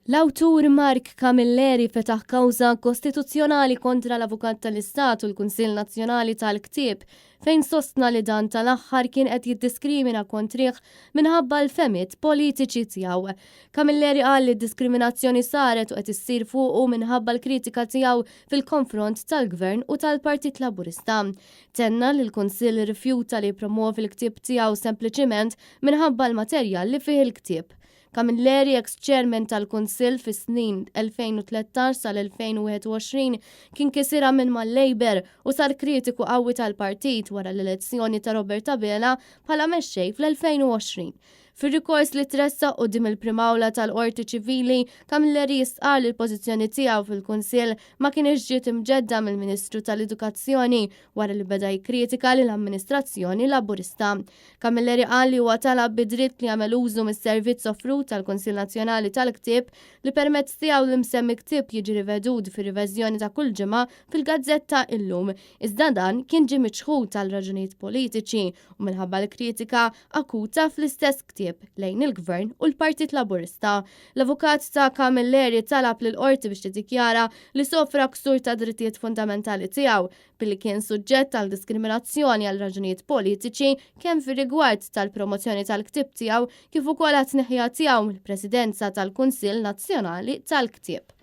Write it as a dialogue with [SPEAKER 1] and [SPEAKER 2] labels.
[SPEAKER 1] L-awtur Mark Camilleri fetaħ kawża kostituzzjonali kontra l-Avukat tal-Istat u l-Kunsill Nazzjonali tal-Ktieb fejn sostna li dan tal-aħħar kien qed jiddiskrimina kontrih minħabba l-fehmiet politiċi tiegħu. Camilleri qal li d-diskriminazzjoni saret u qed issir fuqu minħabba l-kritika tiegħu fil-konfront tal-Gvern u tal-Partit Laburista. Tenna li l-Kunsill irrifjuta li jippromwovi l-ktieb tiegħu sempliċiment minħabba l-materjal li fih il-ktieb. Camilleri, eks chairman tal-Kunsill fis-snin 2013 sal-2021, kien kisirha minn mal-Labour u sar kritiku qawwi tal-partit wara l-elezzjoni ta' Robert Abela bħala mexxej fl-2020. Fir-rikors li tressaq quddiem il-Prim Awla tal-Qorti Ċivili, Camilleri jistqarr li l-pożizzjoni tiegħu fil-Kunsill ma kinitx ġiet imġedda mill-Ministru tal-Edukazzjoni wara li beda jikkritika lill-amministrazzjoni Laburista. Camilleri qal li huwa talab bi dritt li jagħmel użu mis-servizz offrut tal-Kunsill Nazzjonali tal-Ktieb li permezz tiegħu l-imsemmi ktieb jiġi rivedut fir-riveżjoni ta' kull ġimgħa fil-gazzetta Illum. Iżda dan kien ġie miċħud għal raġunijiet politiċi u minħabba l-kritika akuta fl-istess ktieb lejn il-Gvern u l-Partit Laburista. L-avukat ta' Camilleri talab lill-Qorti biex tiddikjara li sofra ksur ta' drittijiet fundamentali tiegħu billi kien suġġett għal diskriminazzjoni għal raġunijiet politiċi kemm fir-rigward tal-promozzjoni tal-ktieb tiegħu kif ukoll għat-tneħħija tiegħu mill-Presidenza tal-Kunsill Nazzjonali tal-Ktieb.